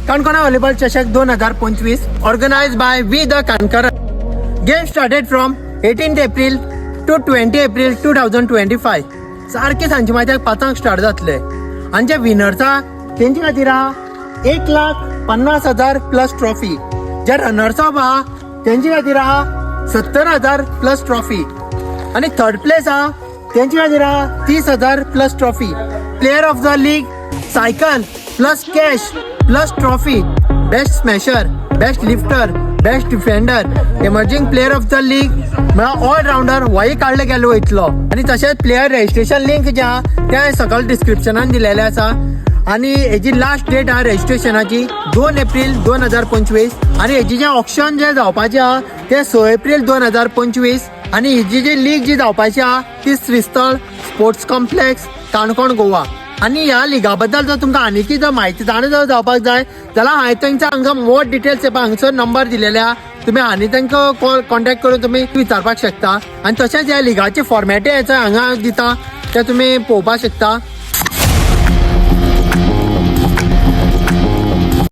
काणकोणा व्हॉलीबॉल चषक 2025, organized by We The Canconkar. Game started from 18 April to 20 April 2025. सारखे सांजचे म्हाज्याक 5 स्टार्ट जातले आनी जे विनर्स आहा तेंचे खातीर आहा 1,50,000 प्लस ट्रॉफी. जे रनर्स अप आहा तेंचे खातीर आहा 70,000 प्लस ट्रॉफी आनी थर्ड प्लेस आहा तेंचे खातीर आहा 30,000 plus trophy. Player of the league, cycle plus cash plus trophy, best smasher, best lifter, best defender, emerging player of the league, म्हळ्यार ऑलरावंडर होय काडले गेलो वयतलो. आनी तशेंच प्लेयर रजिस्ट्रेशन लिंक जे आहा तें सकयल डिस्क्रिप्शनान दिलेलें आसा आनी हेजी लास्ट डेट आहा रजिस्ट्रेशनाची 2 एप्रील 2025 आनी हेजी जें ऑक्शन जें जावपाचें आहा तें 6 एप्रील 2025 आनी हेजी जी लीग जी जावपाची आहा ती श्रीस्थळ स्पोर्ट्स कॉम्प्लेक्स, काणकोण, गोवा. आनी ह्या लिगा बद्दल जर तुमकां आनीकय जर म्हायती जाणा जर जावपाक जाय जाल्यार हांवें तांच्या हांगा मोर डिटेल्स येवपा हांगसर नंबर दिलेले आहा. तुमी आनी तांकां कॉल कॉन्टेक्ट करून तुमी विचारपाक शकता. आनी तशेंच ह्या लिगाचे फॉर्मेटय हांगा दिता, ते तुमी पळोवपाक शकता.